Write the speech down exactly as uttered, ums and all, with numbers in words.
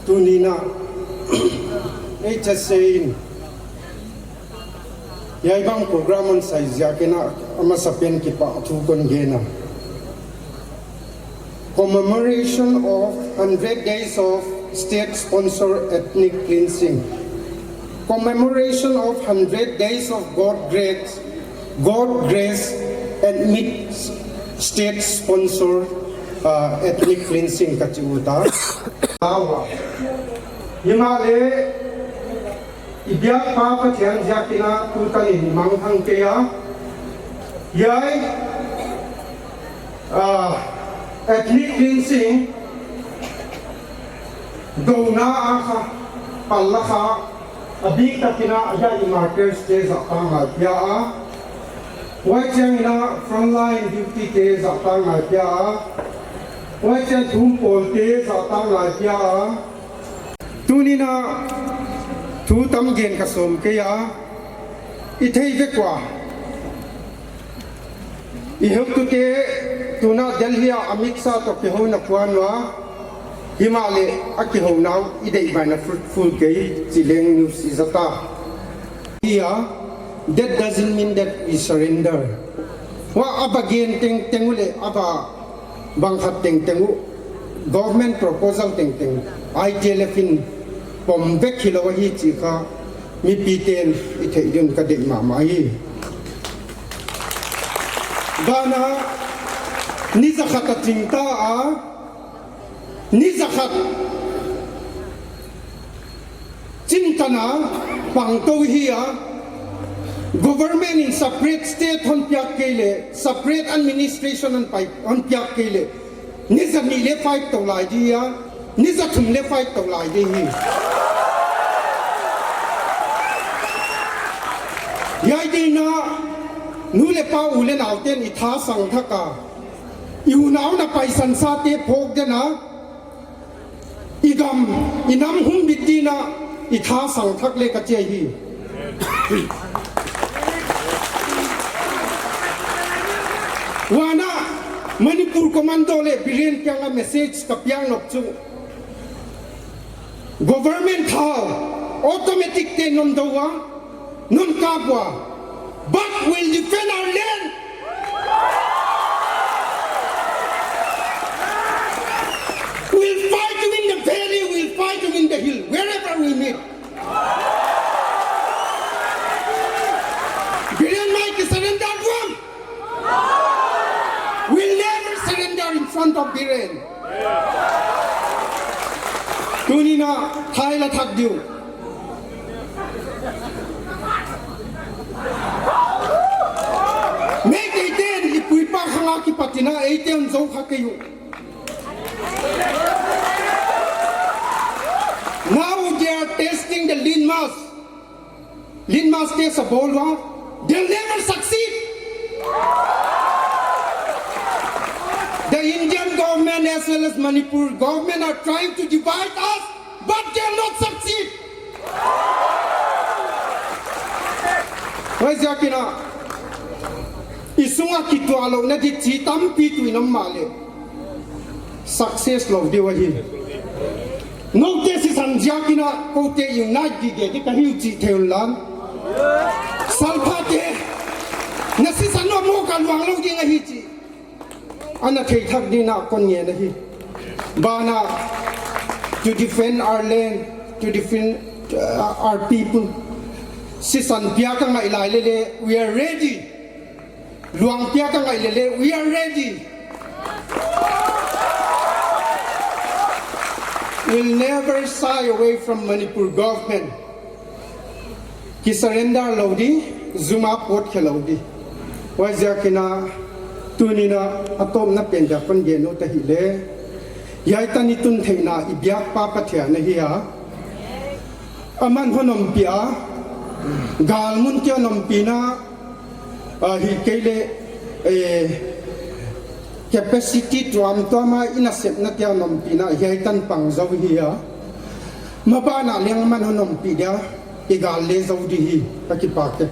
Tuni na, ei cha sein, hiai bang program hon sai ziak in a, amasa pen kipah thu kon gen a. Commemoration of hundred days of state-sponsored ethnic cleansing. Commemoration of hundred days of God grace, God grace amid state-sponsored, uh, ethnic cleansing ka chi u ta. Awa. Himahleh, i biak pa Pathian ziak in a tutan in mangthang kei a. Hiai, ah, ethnic cleansing, douna a kha, pal la kha, a bik takin a, hiai i martyrs te zahtak ngaipia a. Huai chiang in a frontline duty te zahtak ngaipia a. Huai chiang thum pawl te zahtak ngaipia a. Tuni na thu tam gen ka sawm kei a, i thei vek ua. I heutute tuna Delhi a Amit Shah toh kihouna puan ua, himahleh a kihouna uh i deih mai na fruitful kei chi leng news i za ta. Hi a, that doesn't mean that we surrender. Hua a va gen tengteng u leh a va bang khat tengteng uh, government proposal tengteng, I T L F in pom vek hilou ahi chih kha, mipi ten i theih ding un ka deih mahmah hi. Bana, ni zakhat a ching ta a, ni zakhat ching tan a pang tou hi a, government in separate state hon piak kei leh, separate administration hon pai, hon piak kei leh, ni zanih le fight tou lai di a, ni zathum le fight tou lai di hi. Hiai din a, nu le pa u le nau ten i tha sang thak a, i unau na paisan sa te phawk den a, i gam, i nam humbit din a, i tha sang thak le ka chi hi. Huan a, Manipur Commando le Biren kiang a message ka piak nop chu, government thau, automatic te non dou a, non kap ua, but we'll defend our land. We'll fight you in the valley, we'll fight you in the hill, wherever we meet. Biren mai ki surrender ding. We'll never surrender in front of Biren. Tuni na thai la thak diu. Meitei ten i pu i pa khang a kipat in a eite hon zou kha kei u. Now they are testing the litmus. Litmus test a bawl ua. They'll never succeed. The Indian government as well as Manipur government are trying to divide us, but they'll not succeed. Huaiziakin a, i sunga kituah louhna di chi tampi tuh in om mahleh, success lou diu ahi. Noute sisan ziakin a, koute unite gige di ka hiu chih thei un lang. Salphate, na sisan u mo ka luang lou ding ahi chih ana thei thak din a kon ngen ahi. Bana, to defend our land, to defend, uh, our people. Sisan pia ka ngaih lai lele, we are ready. Luang pia ka ngaih lele, we are ready. We'll never shy away from Manipur government. Ki surrender lou di, zuma pot khe lou di. Huaiziakin a, tuni na a tawpna pen dia kon gen u ta hileh, hiai tan i tun theihna i biak pa Pathian ahi a. Aman hon ompih a, galmun te hon ompihna, a, hi kei leh, eh, capacity tuamtuam a i nasepna te hon ompihna, hiai tan pang zou hi a. Maban a leng aman hon ompih dia, i gal le zou di hi, ka kipak e.